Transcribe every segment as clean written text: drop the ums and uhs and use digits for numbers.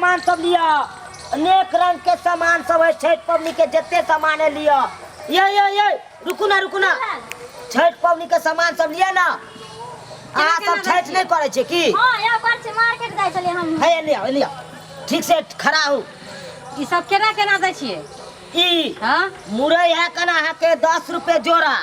सामान सब लिअ, अनेक रंग के सामान सब है। छठि पबनी के जते सामान है लिअ। ये ये ये रुकू ना, रुकू ना, छठि पबनी के सामान सब लिअ ना। अहाँ सब छठि नहि करै छियै की? हाँ, यहाँ पर छै, मार्केट जाइ छलियै हम। हे लिअ, लिअ, ठीक से खड़ा हूँ। ई सब केना केना दै छियै? ई हाँ, मुरई है कना अहाँके 10 रुपए जोड़ा।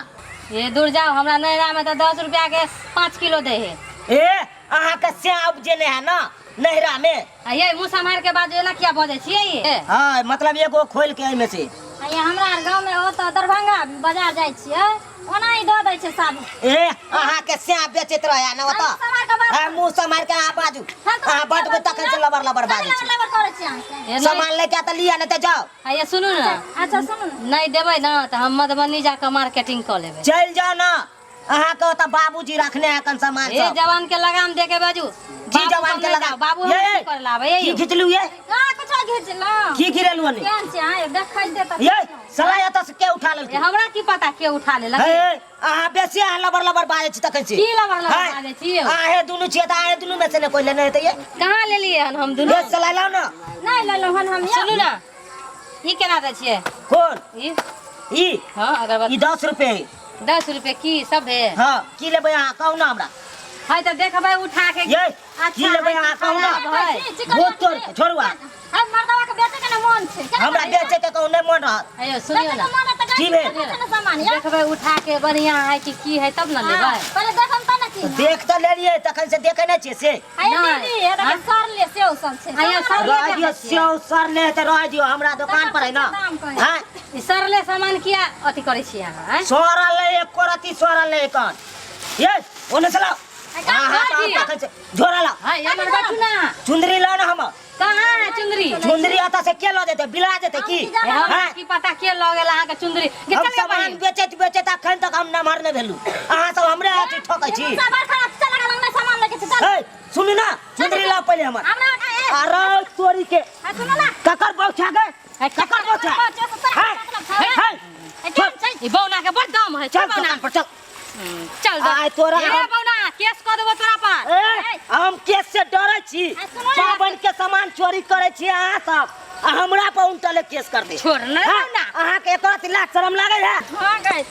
ये दूर जाओ, हमरा नैहरा में तो 10 रुपया के 5 किलो दे है। ए अहाँके स्या उपजेने है ना नैहरा में? आ ये मुँह सम्हार के बाजू, एना किया बजै छियै ये? हाँ, मतलब एगो खोल के एहिमे से। आ ये हमरा आर गाँव में ओतऽ दरभंगा बाजार जाइ छियै, ओना ही दऽ दै छै साबुन। ए अहाँके स्या बेचैत रहे ना ओतऽ? मुँह सम्हार के बाजू। हाँ, मुँह सम्हार के अहाँ बाजू। अहाँ बड तखन से लबर लबर बाजै छी। लबर करै छी अहाँके। ए, नहि- सामान लेके तऽ लिअ, नहि तऽ जाउ। आ ये सुनू ना। अच्छा सुनू ना। नहि देबै ना तऽ हम मधुबनी जाकऽ मार्केटिंग कऽ लेबै। चलि जाउ ना, अहाँके ओतऽ बाबूजी रखने है कन सामान ए सब। जवान के लगाम दे के बाजू। जी जवान के लगाम। बाबू हम ये, की कर लाबै की खिचलू ये? कहाँ कुछो घिचलहुँ। की गिरेलू हनी? केहन छै अहाँ देखै दे तऽ। ये सलाह एतऽ से के उठा ए, लेलकै? हमरा की पता के उठा लेलक। हे अहाँ बेसी अहाँ लबर लबर बाजै छी तखन से। की लबर लबर हैं? बाजै छी यौ? अहें दुनू छियै तऽ अहें दुनू में से ने कोइ लेने हेतै ये। कहाँ लेलियै हन हम दुनू? ये सलाह लाउ ना। नहि लेलहुँ हन हम यौ। सुनू ना, ई केना दै छियै? कोन? ई। ई? हाँ, अगरबत्ती। ई 10 रुपए है। 10 रुपए की सब है? हाँ, की लेबै अहाँ कहू ना हमरा। है तऽ देखबै उठा के। ये अच्छा, की लेबै अहाँ कहू ना। खराब है। बहुत तोड़ के छोड़ू अहाँ। हम मर्दवा के बेचे के ना मन छै। केना हमरा करियै? बेचे के कहू नहि मन रहत। अयो सुनियो बेचे ना। के मन है तऽ की गाड़ी भेल? में रखै ना सामान यौ। देखबै उठा के बढ़िया है कि की है तब ना लेबै। हाँ, पहिले देखम तब ना की। देख तऽ लेलियै, तखन से देखै नहि छियै से। आये नहि। दीदी, हे देखै हाँ? सरले सेव सब छै। आये, सामान सरले रह दियौ, सेव सरले तऽ रह दियौ, हमरा दोकान पर है ना। दाम कहै। हाँ? ई सरले सामान किया अथी करै छियै अहाँ, आँय? सरल है, एको रत्ती सरल है कन। ये ओने से लाओ। हाँ, हाँ, की? तखन से झोरा लाओ। हाँ, एमहर बैठू ना। चुंदरी लाओ ना हमर। कहाँ है चुंदरी? चुंदरी आता से के लऽ जेतै, बिला जेतै की? ए, हमरा हाँ? की पता के लऽ गेल अहाँके चुंदरी। गे, हम चल गे सामान बहिन। बेचैत बेचैत अखन तक हम नमहर नहि भेलहुँ, अहाँ सब हमरे अथी ठकै छी। सब खराब चल लगल, हम सामान लेके चल। ए सुनू ना, चुंदरी लाओ पहिले हमर। हमरा ए, अरे तोरी के। आ, सुनू ना। ककर बौछा गे? ए, ककर बौछा? बौछा से तोरा हाँ, मतलब छौ? हाँ, ए, केहन छै? ई बौना के बड़ दम है। चल चल बौना। दुकान पर चल। चल दो। आइ तोरा ए हम- बौना, केस कऽ देबो तोरा पर। ए, हम केस से डरै छी। आ, सुनू ना। पाबनि के सामान चोरी करै छी अहाँ सब आ हमरा पर उनटले केस कर दे। छोड़ ना हाँ, बौना। अहाँके एको रत्ती लाज शरम लागै है? हाँ गई,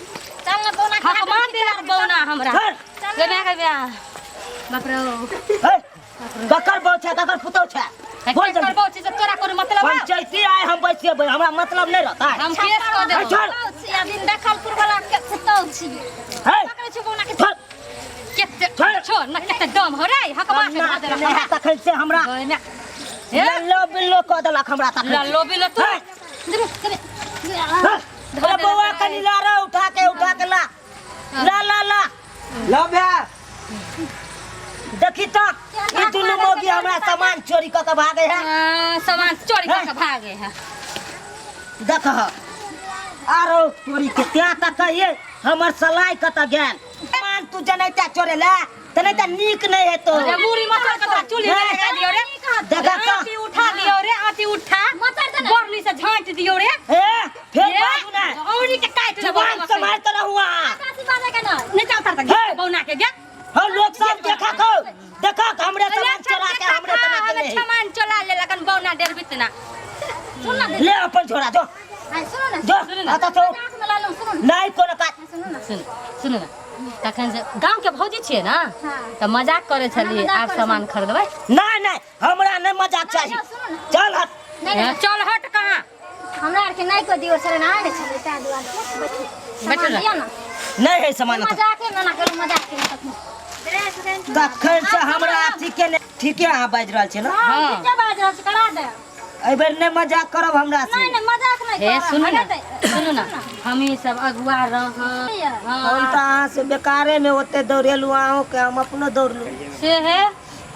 चल ना बौना के। हकमा देलक बौना हमरा। छोड़। गे बे, गे बे। बाप रे। हे, ककर बहू छै, ककर पुतहु छै? बोल केकर जल्दी। बहू छै से तोरा कोनो मतलब है? पंचायती आइ हम बैसेबै, हमरा मतलब नहि रहतै। हम केस कऽ हे, देबो। छोड़। पुतहु छी, आ दिन देखलपुर वाला के पुतहु छी। हे, पकड़ै छी बौना के। छोड़। केते छोड़। छोड़ ना, केते दम हो रे, हकमा के धऽ देलक नहि हमरा। तखन से हमरा गय ने। हे, लल्लो बिल्लो कऽ देलक हमरा तखन से। लल्लो बिल्लो तू। हे, हे, अरे बौआ कनि ला रे, उठा के, उठा के ला, ला ला ला। ला भैया। देखी तऽ ई दुनू मौगी हमरा सामान चोरी कऽ के भागे है। आ, सामान चोरी कऽ के भागे है। देख आरो चोरी के त्याँ तक कहिए हमर सलाई कतऽ गेल? सामान तू जनैता चोरे ला तऽ नहि तऽ नीक नहि हेतौ। रे मुरी मचर के तोरा चूल्ही में लगा दियो रे। देखा रे तऽ। आँटी उठा दियो रे, आँटी उठा। मचर देने। बरनी से झाँटि दियो रे। ए फेर ए, बाजू ने। औरी के काटि देबो। जुबान सम्हारि कऽ रहू अहाँ। काशी बाजे के ना। नहि चल तर हे। बौना के गे। हम लोग सब देखा कहो, देखा के हमरे सामान चोरा के हमरे बना के ले। सामान चोरा लेलकन बौना डेरबित ना। सुन ना। ले अपन झोरा जो। आइ सुनू ना। जो सुनू ना। अतऽ तो आँख में लालू सुनू ना। नहि कोनो काज। सुनू ना। सुन सुनू ना, तखन से गाँव के भौजी छियै ना हाँ। तऽ मजाक करै छलियै। मजाक आब करै सामान खरीदबै। नहि नहि, हमरा नहि मजाक चाही। नहि, सुनू ना। चल हट। नहि नहि, चल हट कहाँ। हमरा आरके नहि कोइ दियो छलै ना, आयल छलै ताहि दुआरे बैठू। बैठू सामान ना। दिअ ना। नहि है सामान एतऽ। मजाके ना ना करू, मजाक केलहुँ तखन। तखन से हमरा अथी के नहि। ठीके अहाँ बाजि रहल छियै ना? हाँ, ठीके बाजि रहल छी, करा दे। एहि बेर नहि मजाक करब हमरा से। नहि नहि, मजाक नहि हे करब। सुनू ना, हटे दे। सुनू ना, हमही सब अगुआ रहब। हम तऽ अहाँ से बेकारे मे ओते दौड़ेलहुँ, अहूँके हम अपनो दौड़लहुँ। से है।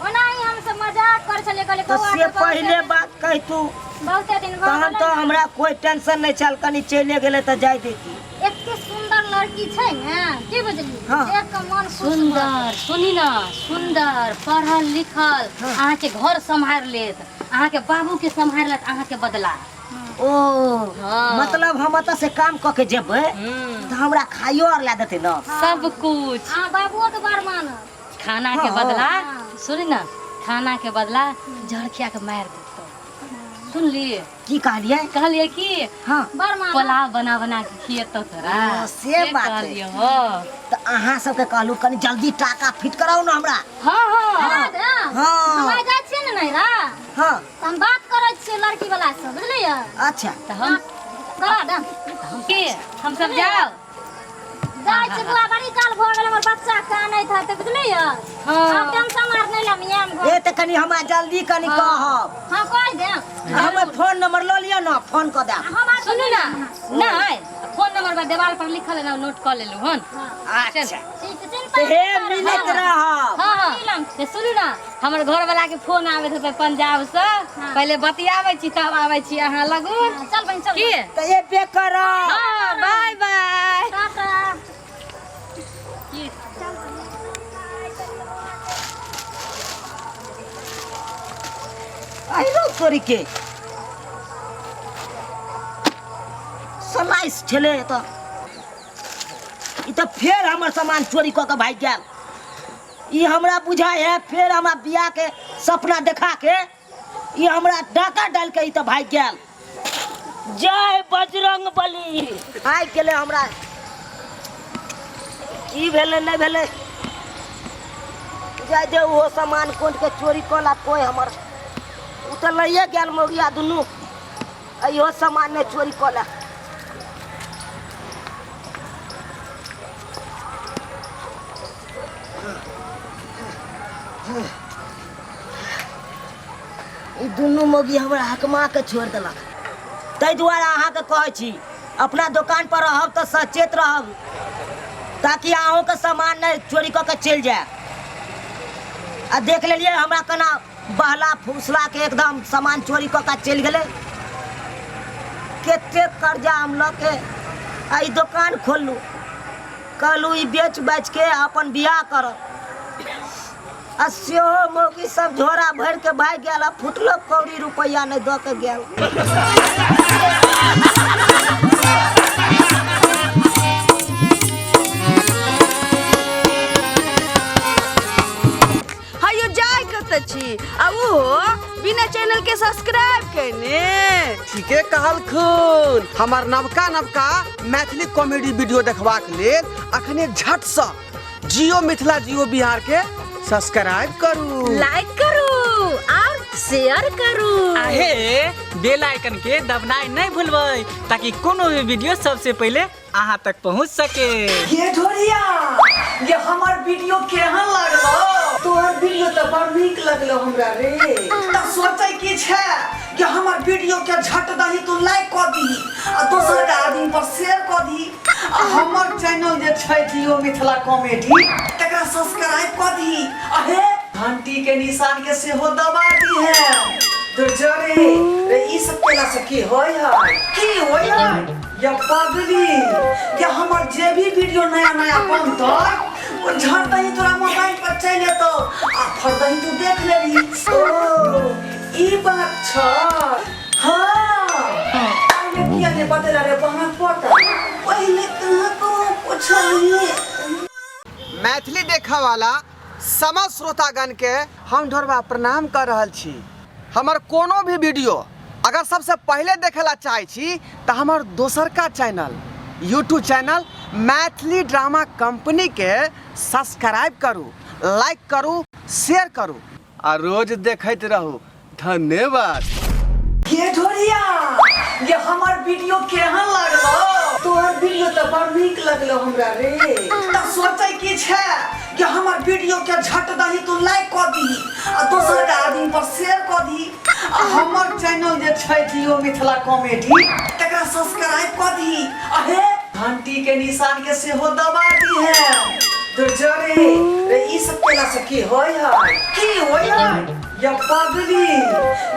ओना ही हम सब मजाक करै छलियै, कहलियै तऽ बौआ से के बहुते पहिले दिन- बात कहितू बहुते दिन भऽ तहन गेलै। तऽ हमरा कोइ टेंशन नहि छल, कनि चलिए गेलै तऽ जाय दैती। एते सुंदर लड़की छै ने, की बुझली? हाँ। देख के मन खुश भऽ गेल। सुंदर, सुनी ना, सुंदर पढ़ल लिखल, अहाँके घर सम्हारि लेत, अहाँके बाबू के सम्हारि लेत अहाँके बदला। ओ हाँ। मतलब हम एतऽ से काम कऽ के जेबै तऽ हमरा खाइयो आर लए देतै ने? सब कुछ। अहाँ बाबुओ के बड़ मानत। खाना के हाँ। बदला हाँ। सुनी ना, खाना के बदला जहर खिया के मारि देतौ। सुनली? की कहलियै? कहलियै कि हाँ। बड़ मानब। पोलाव बना बना के खिएतौ तोरा। ओ, से बात है। कहलियै हो। तऽ अहाँ सबके कहलू कनि जल्दी टाका फिट कराउ ने हमरा। हाँ हाँ। करा देब। हाँ। हम आइ जाइ छियै ने नैहरा, हाँ। तऽ हम बात करै छियै लड़की वाला से, बुझलियै? अच्छा। तऽ हम करा देब। हम की हम सब जाओ। जाइ छी बुआ, बड़ी काल भऽ गेल, हमर बच्चा कानैत हेतै, बुझलियै? हाँ। आब टेंशन आर नहि लेब, आयब घर। ए तऽ कनि हमरा जल्दी कनि कहब। हाँ, कहि देब। हमर फोन नंबर लऽ लिअ ने, फोन कऽ देब। हम आर सुनू ना, नहीं फोन नंबर पर देवाल पर लिखल है ना, नोट कऽ लेलू हन। अच्छा। ठीक छै, चिन्ता तऽ हे नहि करब। मिलैत रहब। हाँ हाँ, से सुनू ना, हमर घर वाला के फोन आबैत हेतै पंजाब से, पहिले बतियाबै छी तब आबै छी अहाँ लगुन। हाँ, चल बहिन, चल। की? तऽ एबे करब। हाँ, बाय बाय। टाटा। की? आइरो तोरी के सलाइस छलै तऽ ई तऽ फेर हमर सामान चोरी कऽ के भागि गेल। ई हमरा बुझाइ है फेर हमरा बियाह के सपना देखा के ई हमरा डाका डाल के ई तऽ भागि गेल। जय बजरंग बली। आइ गेलै हमरा की भेलै नहि भेलै जाय दे, ओहो सामान कोन के चोरी कऽ ला कोइ हमर, ओ तऽ लैए गेल मौगिया दुनू, आ इहो सामान नहि चोरी कऽ ला। ई दुनू मौगी हमरा हकमा के छोड़ि देलक। ताहि दुआरे अहाँके कहै छी अपना दोकान पर रहब तऽ सचेत रहब, ताकि अहूँके सामान नहि चोरी कऽ के चलि जाय। आ देख लेलियै हमरा केना बहला फुसला के एकदम सामान चोरी कऽ के चलि गेलै। कतेक कर्जा हम लऽ के आ ई दोकान खोललहुँ, कहलहुँ ई बेच बाच के अपन बियाह करब, आ सेहो मौगी सब झोरा भरि के भागि गेल आ फुटलो कौड़ी रुपैआ नहि दऽ के गेल। हयो जाय कतऽ छी आ ओहो बिना चैनल के सब्सक्राइब केने? ठीके कहलखुन। हमर नवका नवका मैथिली कॉमेडी वीडियो देखबाक लेल अखने झटसँ जियो मिथिला जियो बिहार के सब्सक्राइब करू, लाइक करू और शेयर करू। आहे बेल आइकन के दबनाइ नहीं भूलबै ताकि कोनो भी वीडियो सबसे पहले अहाँ तक पहुँच सके। ये ढोरिया, ये हमर वीडियो केहन लागलो? तोहर वीडियो तऽ बड़ नीक लगलो हमरा रे। तऽ सोचै की छै कि हमर वीडियो के झट दही तू लाइक कऽ दीही आ दोसर के आदमी पर शेयर कऽ दीही, आ हमर चैनल जे छै जियो मिथिला कॉमेडी तकरा सब्सक्राइब कऽ दीही, आ हे घंटी के निशान के सेहो दबा दीहे। दुर्जरे रे, ई सब केला से की होय है? की होय है या पगली? या हमर जे भी वीडियो नया नया बनतै ओ झट दही तोरा मोबाइल पर चलि एतौ आ फट दही तू देख लेबही। ओ ई बात छ। हाँ, पहिले किया नहि बतेला रे बहन पोता? पहिले कहाँ कहाँ पुछलही। मैथिली देखऽ वाला समस्त श्रोतागण के हम ढोरबा प्रणाम कर रहल छी। हमर कोनो भी वीडियो अगर सबसे पहले देखे ला चाहे छी तऽ हमर दोसरका channel YouTube channel Maithili drama company के सब्सक्राइब करू, लाइक करू, शेयर करू आ रोज देखैत रहू। धन्यवाद। ये ढोरिया, ये हमर वीडियो केहन लागलो? तोहर वीडियो तऽ बड़ नीक लगलो हमरा रे। तऽ सोचै की छै कि हमर वीडियो के झट दही तू लाइक कऽ दीही आ दोसर के आदमी पर शेयर कऽ दीही, आ हमर चैनल जे छै जियो मिथिला कॉमेडी तकरा सब्सक्राइब कऽ दीही, आ हे घंटी के निशान के सेहो दबा दीहे। दुर्जरे रे, ई सब केला से की होय है? की होय है या पगली?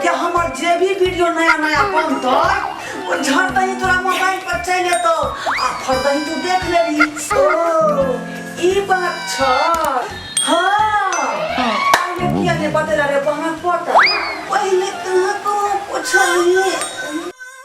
या हमर जे भी वीडियो नया नया बनतै ओ झट दही तोरा मोबाइल पर चलि एतौ आ फट दही तू देख लेबही। ओ ई बात छ। हाँ, पहिले किया नहि बतेला रे बहन पोता? पहिले कहाँ कहाँ पुछलही।